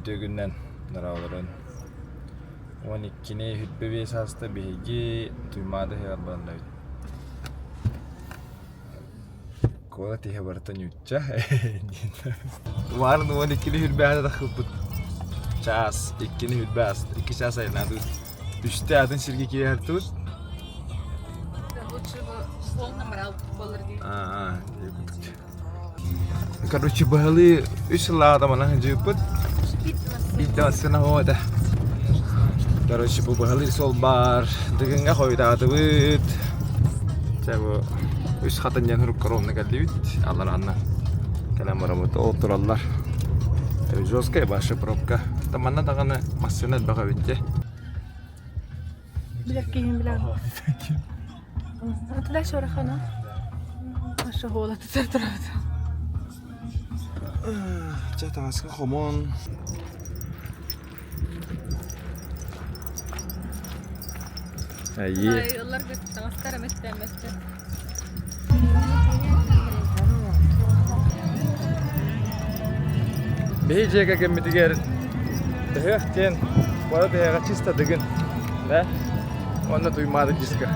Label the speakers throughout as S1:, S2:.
S1: Үтүө күнүнэн дорооболорун. 12-ни 25 ааста биһиги Туймаада ыһыаҕар баранныбыт. Куорат иһэ барыта ньуучча. Уарын 12-ни 25 таххыппыт. Чаас 2-ни 25 2 чаас айаннаатыбыт. Үстэ атын сиргэ киирэртибит.
S2: Лучше бы полным раунд болар дии.
S1: Аа, Короче, быһалыы үс сыллааҕыта манан сылдьыбыппыт. Биирдэ массыына суох этэ. Короче, бу быһалыыр суол баар. Дыгыҥҥа хойутаатыбыт. Чэ, бу үс хатын диэн урукка ровно кэллибит. Аллараанна кэлэн барабыт. Ол тураллар. Жесткая ваша пробка. Манна даҕаны массыына элбэх эбит дии.
S2: Билэр киһим билэр. Туда шорохана. Аша хола тутар турабыт.
S1: Чэ, таҥаска хомон. Айыы.
S2: Ыллар таҥастар эмэттэ-эмэттэ.
S1: Биһи дьиэ кэргэммитигэр ыһыах диэн куорат ыһыаҕа чисто Дыгын да уонна Туймаада диско.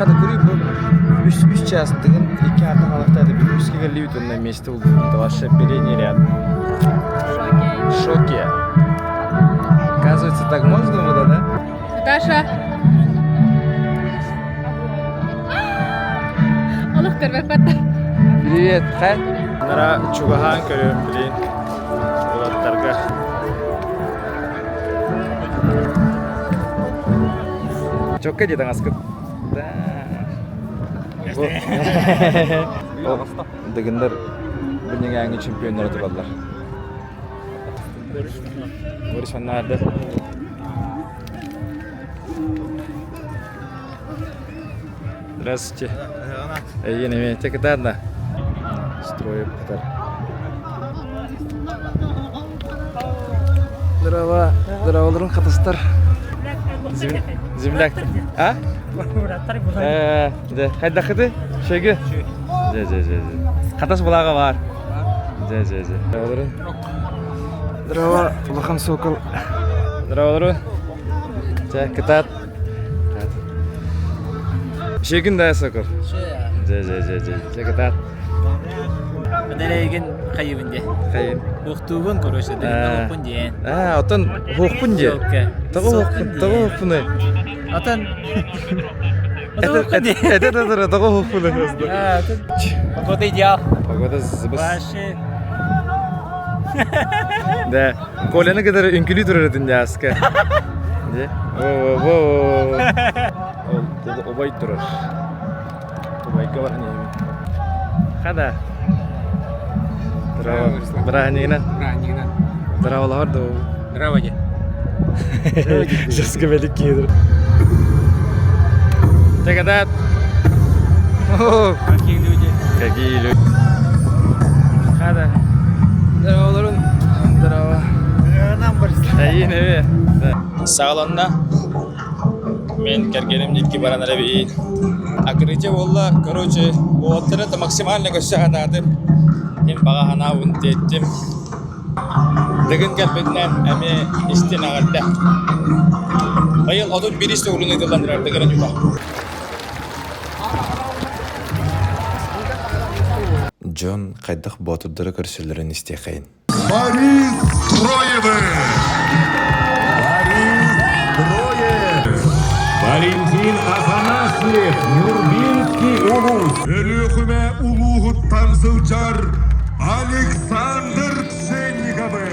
S1: Хата көрүй бу үс үс час Дыгын икки ардах алахтаата били үске кэллибит уонна месте булбут вообще передний ряд.
S2: В
S1: шоке. Оказывается, так можно было, да?
S2: Наташа. Олох көрбөппөт.
S1: Привет, хай. Нара чугаһаан көрүөм билин уолаттарга. Чокка дии таҥаскыт. Да. Дыгындар бу чемпионнара тураллар. Борис Аннарды. Здравствуйте. Эйигин эмиэ кытаанна. Строим кытар. Здорово. Здороволорун хатыстар. Земляк. А? Э, дьэ, хайдахыты? Шеги? Дьэ, дьэ, дьэ, дьэ. Хатас булаға бар. Дьэ, дьэ, дьэ. Здороволорун. Здорово, улахан сокол. Здороволорун. Дьэ, кытаат. Шегин да сокол. Дьэ, дьэ, дьэ, дьэ. Дьэ, кытаат.
S3: Эдэрейгин хайыбын дии.
S1: Хайын.
S3: Уохтуубун, короче, дэһин диэн.
S1: Аа, отон хуохпун дии. Тоҕо хуохпун, тоҕо хуохпунуй?
S3: Отон
S1: Это это тоҕо хуохпунуй?
S3: Погода идеал.
S1: Погода зыбыс.
S3: Вообще.
S1: Да, Коляны кытары үҥкүлүү турар этин дьааска. Дьэ, во-во-во. Ол обой турар. Убайга баран иһэбин. Хада. Здорово. Бырааһынньыгынан.
S3: Бырааһынньыгынан.
S1: Здраволоһор да
S3: Здраво дии.
S1: Сейчас говорит кидр. Ты когда...
S3: Какие люди.
S1: Какие люди. Хада. Здорово, Здорово. Эйин эбе. Саҕаланна. Мин кэргэним диэки баран эрэбин. Открытие буолла, короче, уолаттары да максимально көрсө сатаатым. Мин баҕа санаабын тиэттим. Дыгын кэлбитинэн эмиэ истин эҕэрдэ. Быйыл 31 төгүлүн ыытыллан турар Дыгын Ньука.
S4: Дьон хайдах боотурдары көрсөллөрүн истиэхэйин.
S5: Борис Троевы! Борис Троев! Валентин Афанасьев, Нюрбинский улус! Өлүөхүмэ улууһуттан сылдьар Александр Пшенниковы!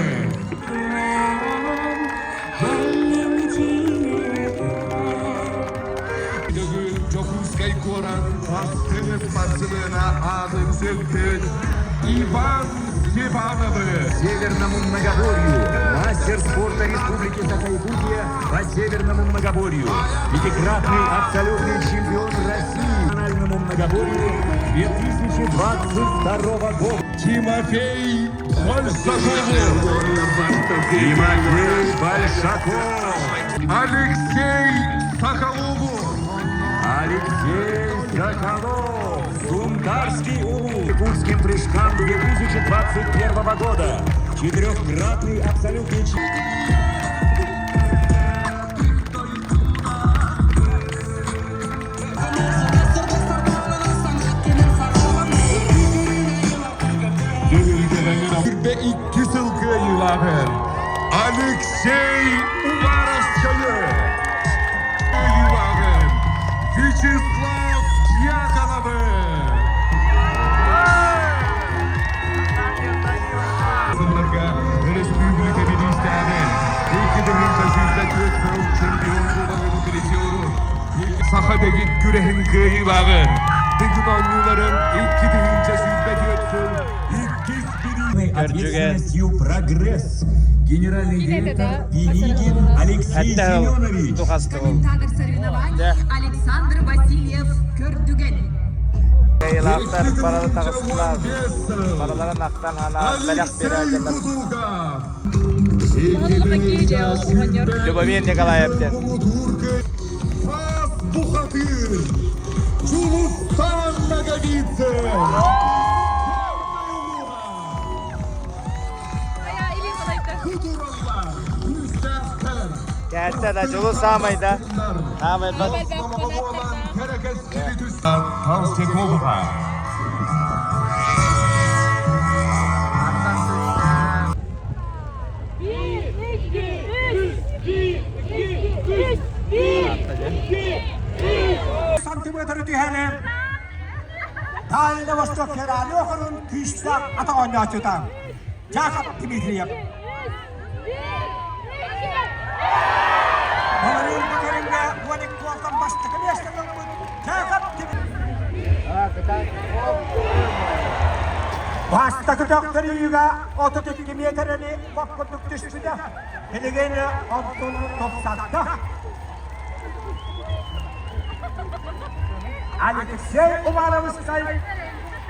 S5: Бүгүн Дьокуускай куорат бастыҥ спортсмена аатын сүкпүт Иван Степановы
S6: Северному многоборью, мастер спорта Республики Саха-Якутия по северному многоборью, пятикратный абсолютный чемпион России по национальному многоборью 2022 года.
S5: Тимофей Большакову.
S6: Тимофей Большаков.
S5: Алексей Соколову.
S6: Алексей Соколов, Сунтарский УУ, якутским прыжкам 2021 года. Четырехкратный абсолютный чемпион.
S5: Түрбе икки сыл кыайыылааҕын Алексей Уваровскайы кыайыылааҕын Вячеслав Дьяконовы сылларга республика бириистээҕин 2024 сыл чемпион кубогын призерун Саха дэгит күрэһин кыайыылааҕын Дыгын оонньууларын 2024 сыл иккис
S6: Ответственностью «Прогресс» генеральный директор Пинигин Алексей Семенович.
S7: Комментатор соревнований Александр Васильев Көрдүгэн.
S1: Кыайыылаахтар барары таҕыстылар. Барыларын ахтан ханаан бэлэх биэрээччилэр. Любомир Николаев диэн.
S5: Хас бухатыр Чулустан Ноговицын!
S1: Кээттэ да Дьулус саамай да. Саамай бас.
S5: Толстякова.
S8: Сантиметры түһэрэ Дальний Восток федеральный округун күүстээх атах оонньооччута Яков Дмитриев. Былырыын бу көрүҥҥэ 12 уолтан бастакы миэстэни ылбыт Яков Бастакы төхтөрүүгэ 32 миэтэрэни хоп курдук түспүтэ. Билигин онтун тупсарда. Алексей Уваровскай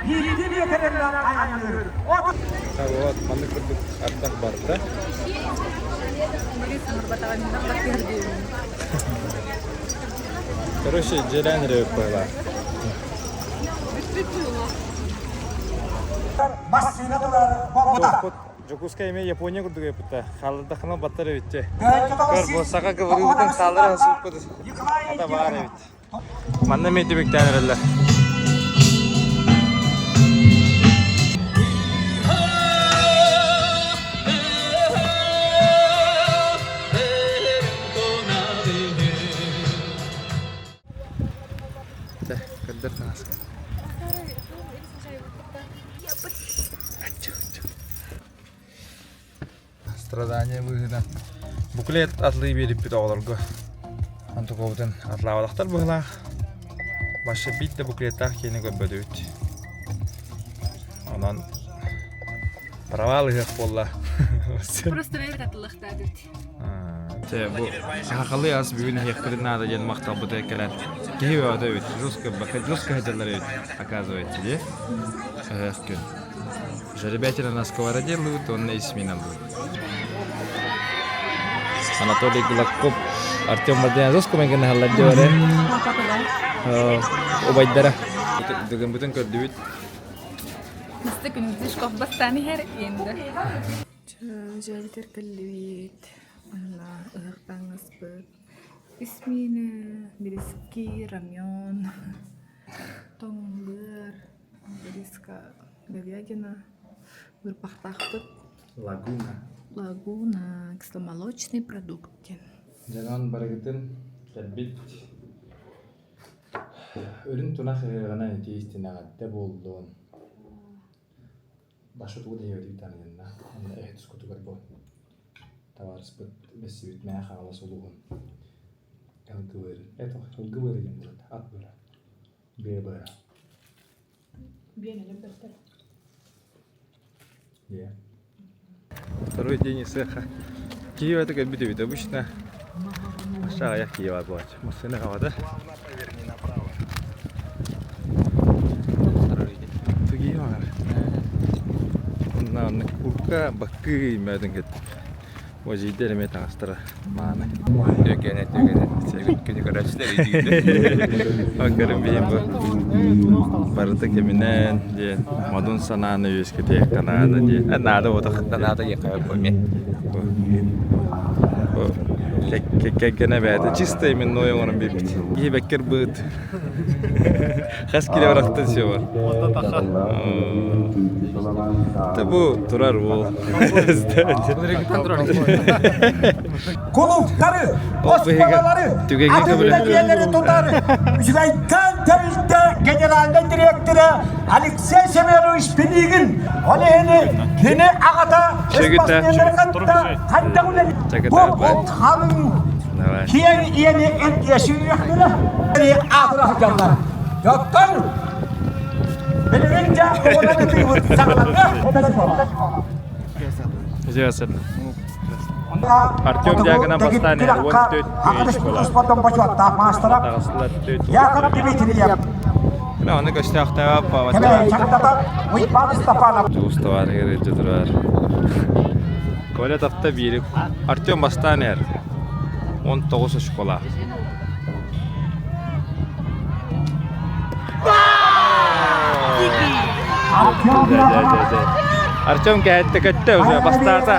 S8: биирдии миэтэрэннэн айанныыр.
S1: Вот, маннык курдук ардах барда. Короче, дьиэлээн эрэ быһыылаах.
S8: Массыына турар буолбута.
S1: Дьокуускай эмиэ Япония курдук эппитэ. Хааллардаххына баттар эбит дьэ. Көр, бу саха кыбырыыбытын хааллара сыппыт. Ата баар эбит. Манна эмиэ түмүктээн эрэллэр. Дэ, көрдөр таҥаска. Страдание быһыынан буклет атлыы биэриппит оҕолорго. Антокобутун атлаабатахтар быһылаах. Баша биир да буклеттаах киһини көрбөтүбүт. Онон провал ыһыах буолла.
S2: Просто бэйэбит атыллахтаатыбыт.
S1: Чэ, бу сахалыы ас бүгүн иһиэхпитин наада диэн махталбыта кэлэн киһи бөҕөтө эбит, жестко жестко сылдьаллар эбит, оказывается, дии. Ыһыах күн. Жеребятина на сковороде луут, уонна исмина луут. Анатолий Гладков, Артем Мардианзовского мэгин аһаллар диэбэрэ. Убайдара. Дыгынбытын көрдүбүт.
S2: Мисте күндүш бастан иһэр енді. Дьиэбитигэр кэллибит уонна ыһыктаҥнаспыт ис миинэ, бириски, рамен, тоҥ быар, бириска говядина, бырпахтаахпыт.
S1: Лагуна.
S2: Лагуна кисломолочный продукт диэн.
S1: Дьонон барыгытын кэлбит үрүҥ тунах ыһыаҕынан итии истинэҕиттэ буоллун. Баша тугу да иһэбит таныйанна онно эһэ тускутугар бу табаарыспыт бэссибит мээ хаалас улууһун ылгыбыыр это ылгыбыыр диэн буолат ат быара быа быара
S2: Биэн өлөрбөттөр.
S1: Yeah. Второй день из цеха. Киев это как бит обычно. Aşağı ayak Киева буолар. Массыына хавада. Тугии бар. Онна онна курка баккы иммәдин кет. Божийдер эмиэ таҥастара мааны.
S9: Түгэнэ түгэнэ күнү көрөөччүлэр
S1: Көрүн биһим бу барыта кэминэн диэн модун санааны үөскэтиэххэ наада диэн наада буотах
S9: наада диэххэ бу
S1: кэргэнэ бэйэтэ чисто именной оҥорон биэрбит киһи бэккэр быыт Хас килэ барахтан все бар. Та бу турар уол.
S8: Кулуктары, оскуолалары, атын тутар Үчүгэйкээн тэрилтэ генеральнай директора Алексей Семенович Пинигин ол иһини кини аҕата спортсменнары кытта хайдах үлэлиир бу халыҥ киэҥ иэни эргийэ сүүрүөхтэрэ аатыра сылдьаллар. Дьоттон билигин дьэ оҕолор ытыыбыт саҕаланна.
S1: Артем Дьяконов бастаан иһэр 14
S8: Яков Дмитриев.
S1: Оны көстөөхтөөх Дьулустабаар илдьэ турар. Коля тапта биири Артем бастаан иһэр. 19 очколаах. Артем кэһэтте көттө уже бастаата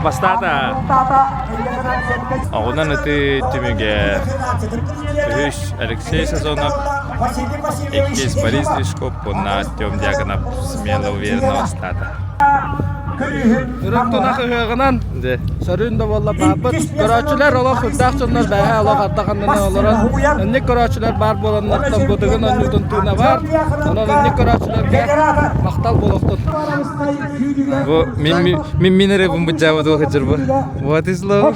S1: бастаата Оҕунан ытыы түмүгэ үһүс Алексей Сазонов иккис Борис Лешков уонна Артем Дьяконов смело уверенно бастаата
S10: Үрүҥ тунах ыһыаҕынан сөрүүн да буолла бааппыт. Көрөөччүлэр олох үрдээх дьоннор бэйэ олох ардах аннынан олорон инник көрөөччүлэр баар буоланнар бытыгын онньуутун тыына баар. Онон инник көрөөччүлэргэ махтал буолуохтун.
S1: Бу мин мин мин эрэ бу быдьаабыт уохаджыр бу. What is love?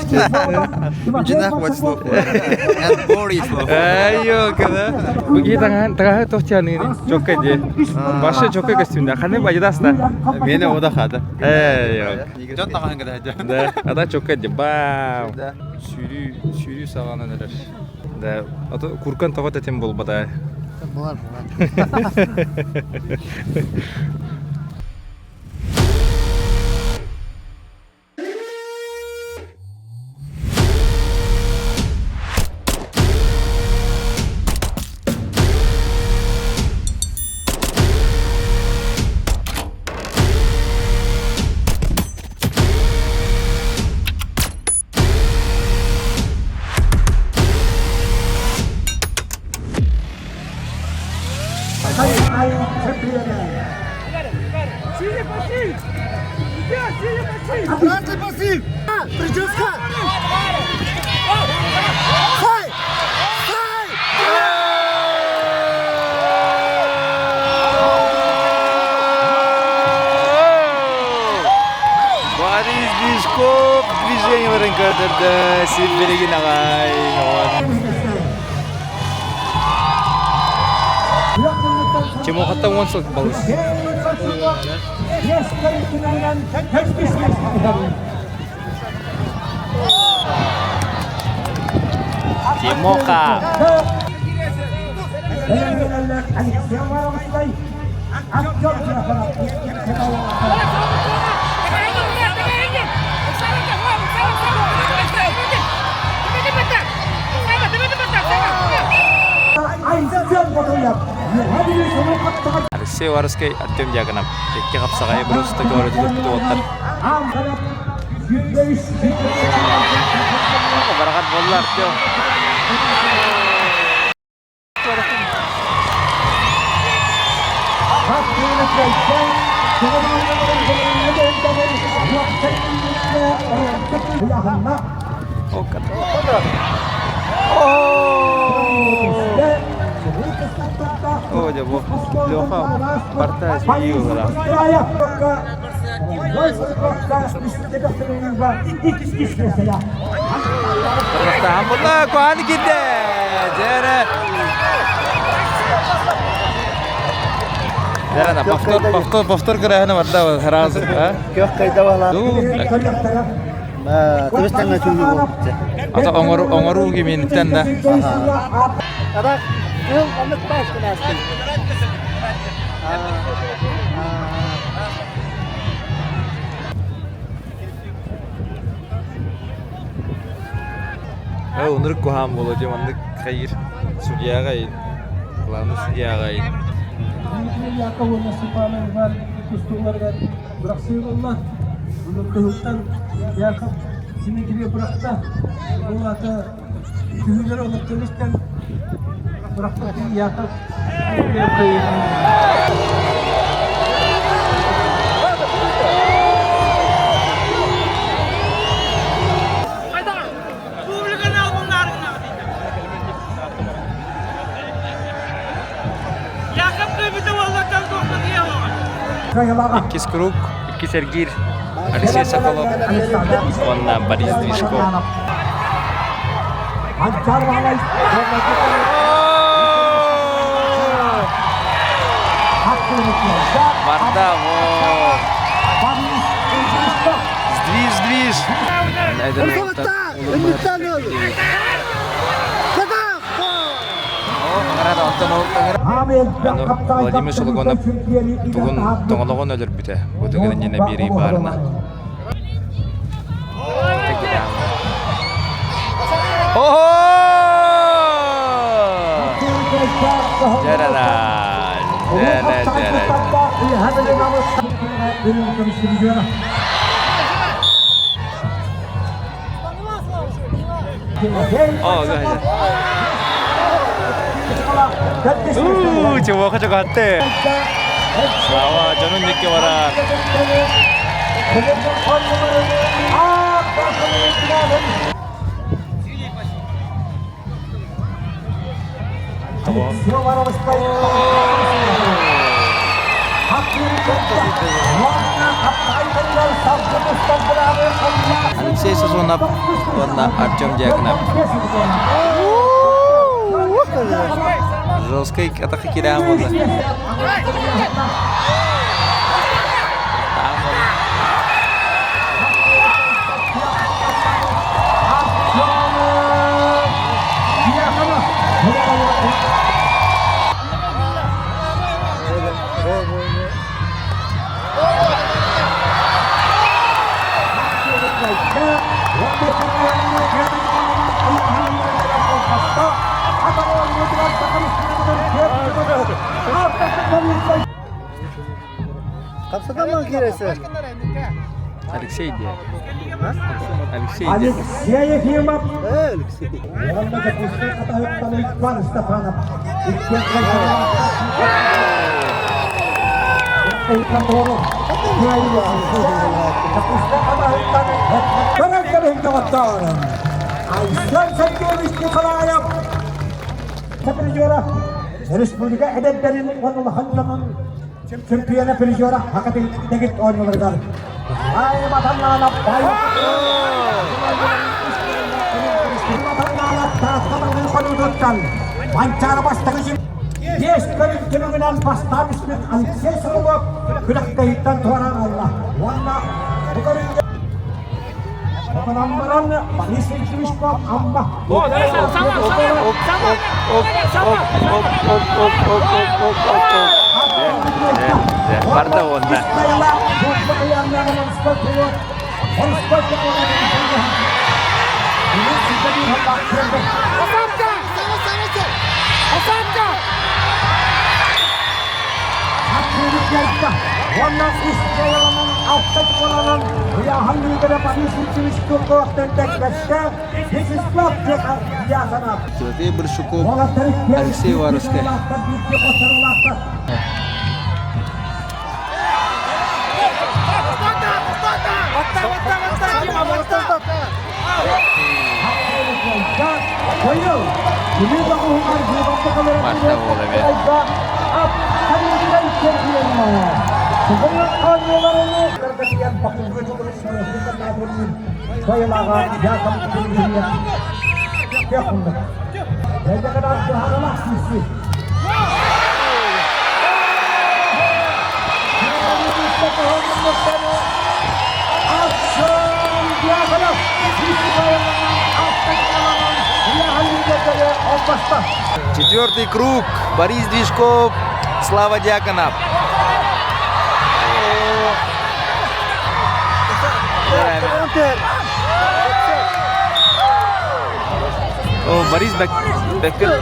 S9: Жинах what is love? And Boris love.
S1: Айо, когда бу киһи таҥаһын таҥаһы туох чааныгын чокка дии. Башы чокка костюмда. Ханы бажыдаста.
S9: Мені ода хада.
S1: Эй,
S9: Дьон таҥаһын кытта
S1: Да, ата чокка дии. Бау. Сүүрүү, сүүрүү саҕаланан эрэр. Да, ато куркан тоҕо тэтим буолбата.
S11: Булар, булар.
S1: Борис Движков движениеларын көрдөрдө син аҕай. Тимохаттан 10 сыл балыс. Тимоха! Алексей Варскай Артем Дьяконов икки хапсаҕайы просто көрө тутуппут уолаттар. Бараҕат буолла Артем. О, дьэ бу Леха барта сийии Кыргызстан булла, куһааны киирдэ. Дьэрэ. Дьэрэ, повтор, повтор, повтор көрөһүнэ барда сразу.
S11: Көх кайда бала. Тыбыстаңа сүүрүү буолбут.
S1: Ата оҥоруу оҥоруу киминиттэн да.
S11: Ара, кыл оннук баас гынаастын.
S1: Ынырык куһаан буолуо дии маннык хайыыр судьяҕа главный судьяҕа
S10: Яков уонна Степан Иван тустууларыгар бырахсыы буолла. Кыһылтан Яков Дмитрий бырахта. Ол аата түһүүлэр олохтон истэн бырахпыт Яков
S1: Иккис круг, иккис эргиир Алексей Соколов уонна Борис Движков. Барда, Сдвиж, сдвиж! Владимир Сологонов тугун тоҥолоҕун өлөрбүтэ. Бу түгэн иннинэ биэрии баарына. Дьэрэрэ, дьэрэ, дьэрэ. О, Уу, чего чугатты. Слава, дьонун дикки барар. Алексей Сазонов уонна Артем Дьяконов. Жесткий атака кирээн буолла.
S11: Хапсатаман кииресэ.
S1: Алексей диye. Алексей диye.
S8: Алексей Ефимов.
S11: Алексей.
S8: Республика эдэрдэрин уонна улахан дьонун чемпиона призера хакатын дэгит оонньууларыгар Манчаары бастакы Биэс көрүҥ түмүгүнэн бастаан испит Алексей Соколов күрэхтэһииттэн туораан ылла уонна бу көрүҥҥэ Онон баран Борис Ильичков Амма
S1: Барда уонна.
S8: Уонна үс кыайыланан, алта куоланан, ыйааһын лидерэ Борис Ильич Курковтан тэҥнэстэ Вячеслав Дьяконов.
S9: Тимофей Большаков, Алексей Варовскай.
S1: Марта буола эбит.
S9: Четвертый круг. Борис Движков, Слава Дьяконов.
S1: О, Борис Бек... Беккер...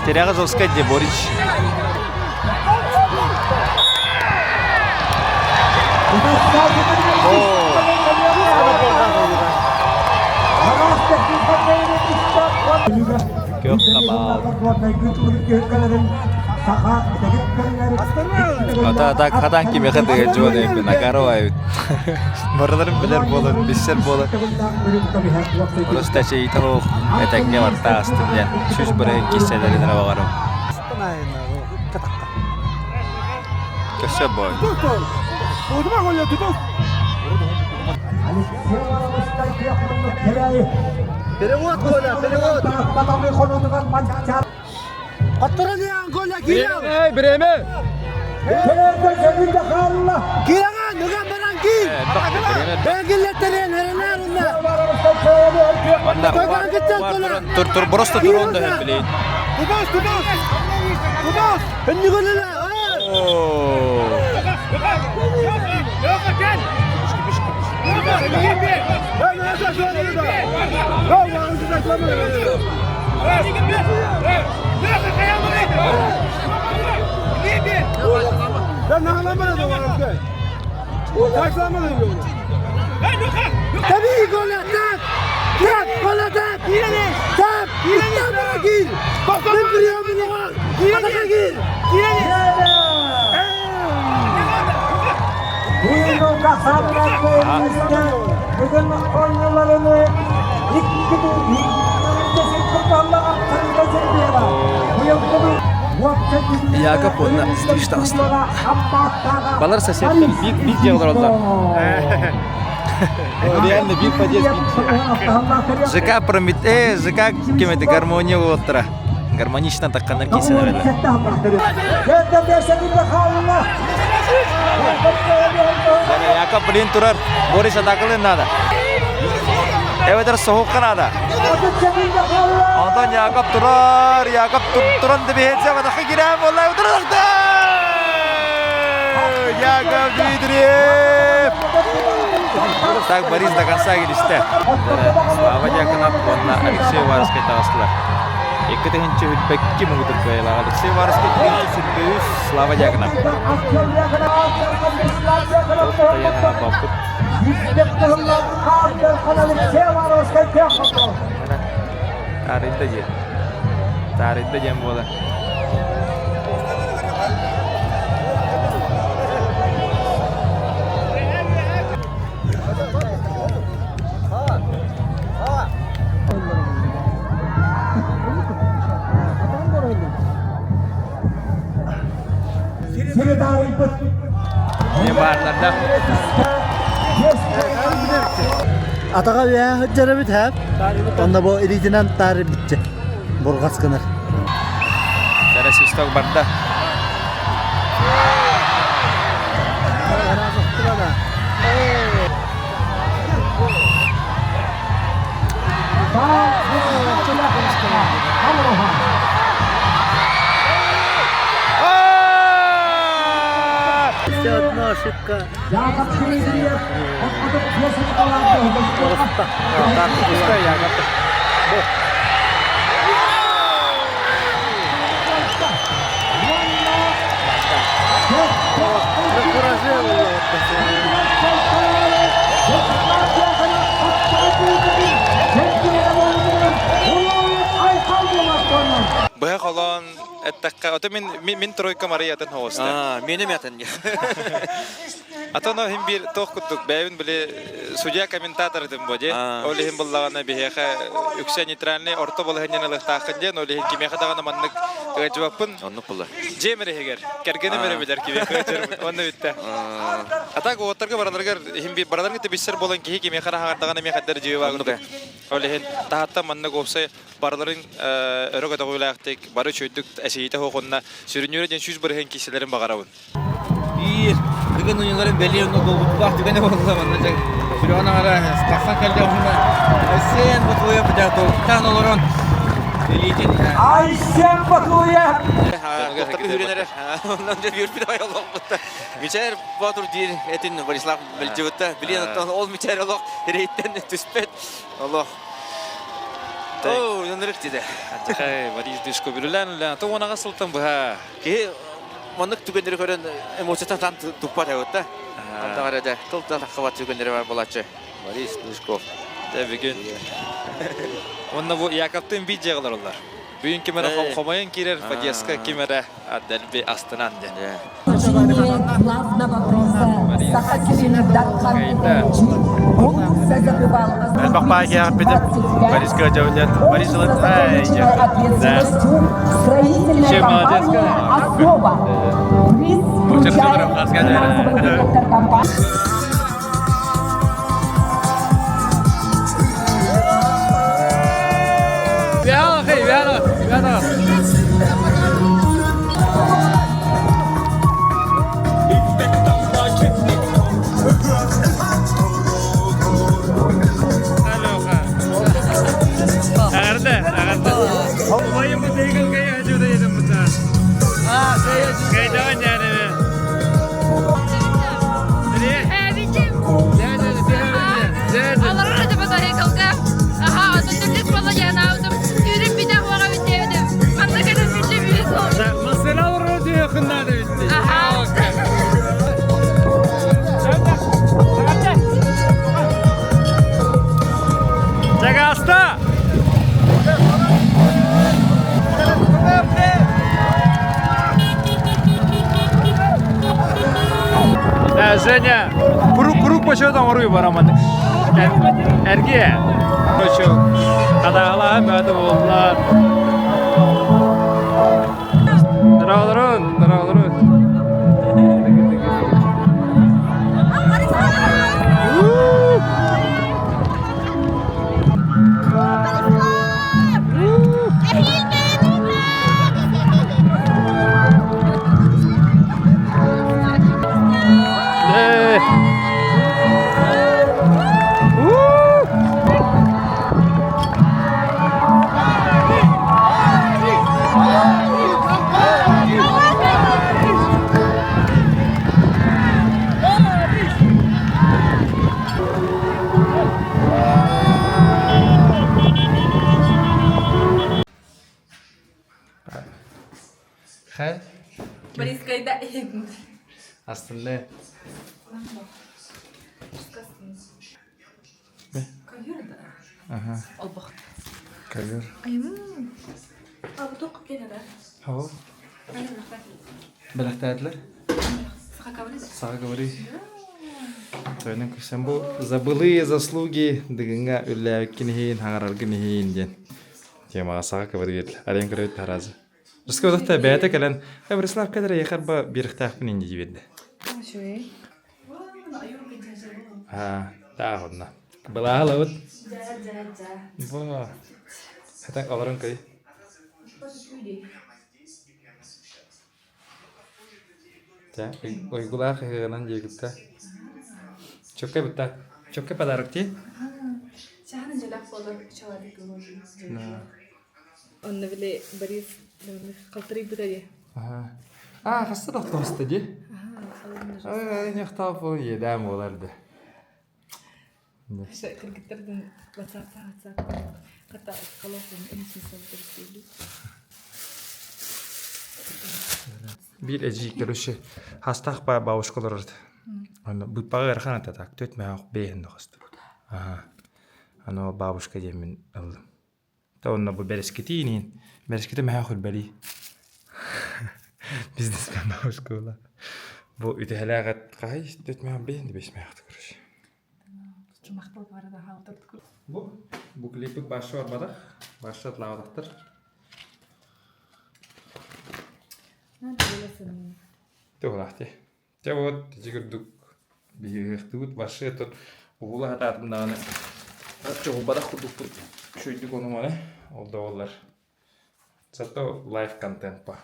S1: Теряга жестко де Борич. Көх қабал. Ата ата хатан кимеха деген жуан эппин Акарова эбит. Барыларын билер буолан, биссер буолан. Просто чейте хоох этэҥҥэ барта астым диэн сүс бырайын киссэлэрин эрэ баҕарым. Көссө бой.
S11: Перевод, Коля, перевод.
S10: Эй, бириэмэ!
S1: Тур тур просто турон да билейин. Якоб онна стриж таҕыста. Балар соседтар биир биир дьиэ олороллор. Реально биир подъезд биир ЖК Прометей, ЖК кемете гармония уоттара. Гармонично такканнар кисэн эрэллэр. Яков блин турар. Борис атакалын надо. Эбэтэр соһукка надо. Онтон Яков турар, Яков туран дебиһетсе батахы кирээн буолла турар Яков Дмитриев! Так Борис до конца киристэ. Слава Дьяконов уонна Алексей Варскай таҕыстылар. Икки тыһыынча үрбэкки муҥутур кыайыылаах Алексей Варскай тыһыынча сүүрбэ үс Слава Дьяконов. Тайаһа баппыт. Таарыйда диэн. Таарыйда диэн буолар. Баарларда.
S11: Атаға үөһэ сылдьарабыт һээп. Онно бу илиитинэн таарыйбычча бурҕас гынар.
S1: Кэрэ свисток барда.
S11: Еще одна ошибка.
S1: Так, пускай я готов. Быһа холоон эттэххэ, ото мин мин тройка Мария атын хоҕуста.
S9: Миэнэ мятын.
S1: Атын иһин биир туох курдук бэйэбин били судья комментатор этим бу дии. Ол иһин буллаҕына биһиэхэ үксэ нейтральный орто балаһыанньаны ылыахтааххын диэн, ол иһин кимиэхэ даҕаны маннык ыалдьыбаппын.
S9: Оннук буолар.
S1: Дьиэм иһигэр кэргэним эрэ билэр кимиэхэ ыалдьарбын. Онно бүттэ. А так уоттарга бараларыгар иһин биир бараларга тэбиссэр буолан киһи кимиэхэ эрэ хаҥардаҕына эмиэ хайдар дьиэ баар курдук. Ол иһин таһаттан маннык уопсай барыларын өрө көтөҕүүлээхтик, бары үчүгэйдик эсийитэ суох уонна сүрүннүүрэ диэн 100% киирсэлэрин баҕарабын.
S3: Биир Тыгын уйуларын бэлиэ онно долгутуулаах түгэнэ буолла манна дьэ сүрэҕин аҥара тахсан кэллэ уонна Айсен Батуев дьэ толуктаан олорон илиитин
S8: Айсен Батуев!
S9: Тохтор үһүрэн эрэр. Онон дьэ үөрбүт аҕай олохпутта. Мичээр Боотур диир этин Борислав мэлдьибитта. Билиэн оттон ол мичээр олох эрэйиттэн түспэт. Олох. Оо, ынырык диде.
S1: Антихай Борис Дышко бүрүлээн үлээн то уонаҕа сылтан быһа.
S9: Киһи маннык түгэннэри көрөн эмоциятан таан туппат эбит да. Антаҕар эдэ тыл да таххабат түгэннэри бар булааччы. Борис Дышков.
S1: Дэ бүгүн. Уонна бу Яковтын биир дьиэҕэ олороллор. Бүгүн ким эрэ хомойон киирэр, подъездка ким эрэ дэлби астынан диэн.
S7: Главного приза Саха сирин Дархан конкурса закрывал
S1: Борис Катя Борис
S7: Строительная компания «Основа». Приз включает финансовый директор компании.
S10: Чагаста! Женя, круг круг почетом оруй бараман. Эрге. Короче, қадағалаған бәді болдылар. Дұралырын, дұралырын. Хай.
S2: Борискайда
S1: Астында.
S2: Ковер да.
S1: Ага.
S2: Олбох.
S1: Ковер.
S2: А, бу тоқ кene да.
S1: Хау. Бэлэхтээтилэр.
S2: Саха говорит.
S1: Саха говори. Тойнун күсэн бу забылые заслуги дыгынга үллээбиккин иһин, хаҥараргын иһин диэн темаҕа саха говорит. Арен көрөбүт таразы. Рыска удахта бэйэтэ кэлэн, «Э, Борислав кэлэр эйиэхэ арба биэрэхтээхпин инди диэбитэ. Аа, таах онно. Былааһылабыт. Бу. Хатан олорон көй. Чэ, уйгулаах ыһыаҕынан диэбиттэ. Чөккө бутта. Чөккө подарок ти.
S2: Онно били Борис халтарыйбыта дии.
S1: Аа, хаста да тоста дии. Ай, нехтаап ол иэдээн буолар да.
S2: Кыргыттардын WhatsApp WhatsApp хата колофон
S1: Биир эдьиий короче хастаах баа бабушка олорор Онно быыппаҕа ыарахан этэ так түөрт мээх бэйэһин да хосту. Аха. Аны ол бабушка диэммин ыллым. Та онно бу бэрэскитииниин бэрэскитэ мэһэ хүрбэлии. Бизнесмен бабушка була. Бу үтэһэлээх эт хаһай түөрт мээх бэйэһин да бэс мээх короче. Бу бу клипик башы барбатах. Башы атлаабатахтар. Туһулаах дии. Дьэ вот ити курдук биһиэхтибит башы этот уһула сатаатым даҕаны чоҕулбатах курдукпут үчүгэйдик ону-маны ол да буоллар зато лайв контент па.